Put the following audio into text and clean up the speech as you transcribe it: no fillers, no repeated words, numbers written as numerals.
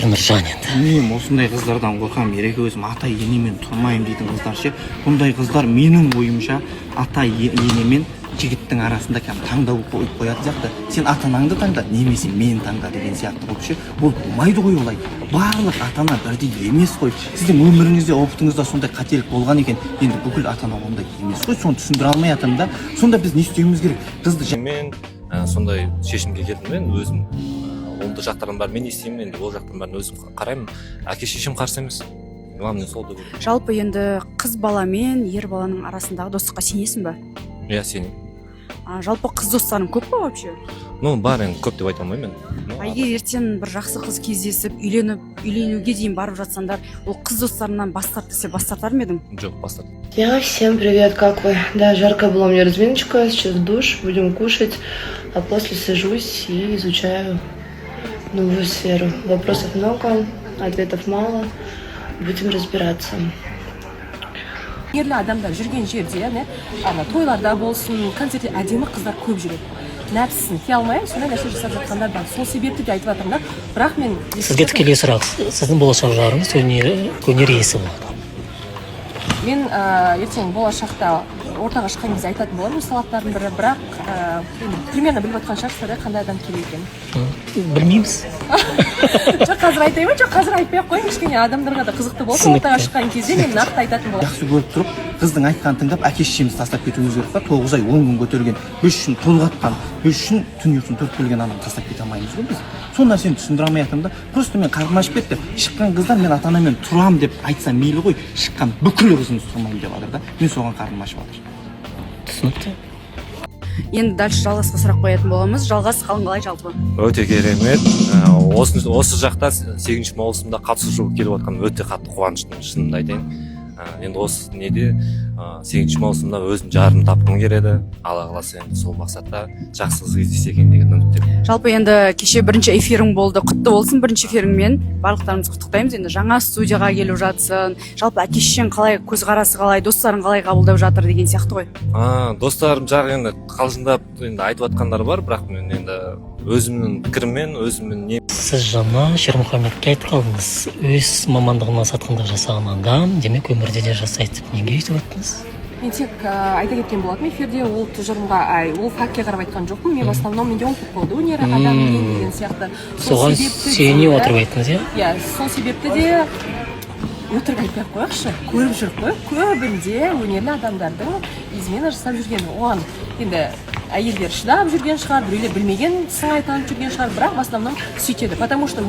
Нұржан енді. Білмеймін, осындай қыздардан қорқамын, Ереке. Өзім ата енемен тұрмаймын дейтін қыздар ше. Бұндай қыздар, менің ойымша, ата енемен жігіттің арасында кәдімгі таңдау қойып қоятын сияқты: сен ата анаңды таңда немесе мені таңда деген сияқты болып ше. Ол болмайды ғой олай, барлық ата ана бірдей емес қой. Сіздің өміріңізде, опытыңызда сондай қателік болған екен. Енді бүкіл ата ана ондай емес қой, соны түсіндіре алмай жатырмын да. Сонда біз не істеуіміз керек қызды? Мен сондай шешімге келдім. Мен өзім оңды жақтарын бәрін мен естимін, енді ол жақтың бәрін өзім қараймын. Әке шешем қарсы емес, главное сол деп ойлаймын. Жалпы енді қыз бала мен ер баланың арасындағы достыққа сенесің ба? Иә, сенемін. А, жалпы қыз достарың көп па вообще? Ну, бар енді, көп деп айта алмаймын енді. Ну, А егер ертең бір жақсы қыз кездесіп, үйленіп, үйленуге дейін барып жатсаңдар, ол қыз достарынан бас тарт десе, бас тартар ма едің? Жоқ, бас тарт. Я, всем привет, как вы? Да, жаркая была у меня разминочка, сейчас в душ, будем кушать, а после сажусь и изучаю новую сферу. Вопросов много, ответов мало, будем разбираться. Ерлі адамдар жүрген жерде, не ана тойларда болсын, концертте әдемі қыздар көп жүреді. Нәпсісін тия алмай сондай нәрсе жасап жатқандар бар, сол себепті де айтып жатырмын да. Бірақ мен Сізге тікелей сұрақ: сіздің болашақ жарыңыз өнер иесі болады? Мен ертең болашақта ортаға шыққан кезде айтатын боламын өз талаптарымның бірі. Бірақ енді примерно біліп жатқан шығарсыздар, иә, қандай адам керек екенін. Білмейміз. Жоқ, қазір айтайын ба? Жоқ, қазір айтпай ақ қояйын, кішкене адамдарға да қызықты болсын. Түсінікті. Ортаға шыққан кезде мен нақты айтатын боламын. Жақсы көріп тұрып, қыздың айтқанын тыңдап, әке шешемізді тастап кетуіміз керек па? 9 ай 10 күн көтерген, біз үшін толғатқан, біз үшін түн ұйқысын төрт бөлген ананы тастап кете алмаймыз ғой біз. Сол нәрсені түсіндіре алмай жатырмын да. Просто мен қарным ашып кетті. Шыққан қыздар «мен ата анаммен тұрамын» деп айтса, мейлі ғой, шыққан бүкіл қызымыз «тұрмаймын» деп жатыр да. Мен соған қарным ашып жатыр. Түсінікті. Енді дальше Жалғасқа сұрақ қоятын боламыз. Жалғас, қалың қалай жалпы? Өте керемет. Осы жақта 8 маусымда қатысушы болып келіп жатқан өте қатты қуаныштымын, шынымды айтайын. Енді осы неде, 8 маусымда өзім жарымды тапқым келеді, Алла қаласа. Енді сол мақсатта жақсы қыз кездессе екен деген үміттемін. Жалпы енді кеше бірінші эфирің болды, құтты болсын бірінші эфиріңмен, барлықтарымызды құттықтаймыз. Енді жаңа студияға келіп жатсың, жалпы әке шешең қалай, көзқарасы қалай, достарың қалай қабылдап жатыр деген сияқты ғой. А, достарым жағы енді қалжыңдап енді айтып жатқандар бар, бірақ мен енді өзімнің пікіріммен, өзімнің не Сіз жаңа Шермұхамедке айтып қалдыңыз: өз мамандығына сатқындық жасаған адам, демек, өмірде де жасайды деп. Неге өйтіп айттыңыз? Мен тек айта кеткен болатынмын эфирде, ол тұжырымға, ай, ол фактке қарап айтқан жоқпын. Мен в основном менде опыт болды өнер адаммен деген сияқты. Сол Соған себепті сүйене де- отырып айттыңыз, иә? Иә, сол себепті де. Өтірік айтпай ақ қояйықшы, көріп жүрік қой көбінде өнерлі адамдардың измена жасап жүргенін. Оған енді әйелдер шыдап жүрген шығар, біреулер білмеген сыңай танытып жүрген шығар, бірақ в основном сөйтеді, потому что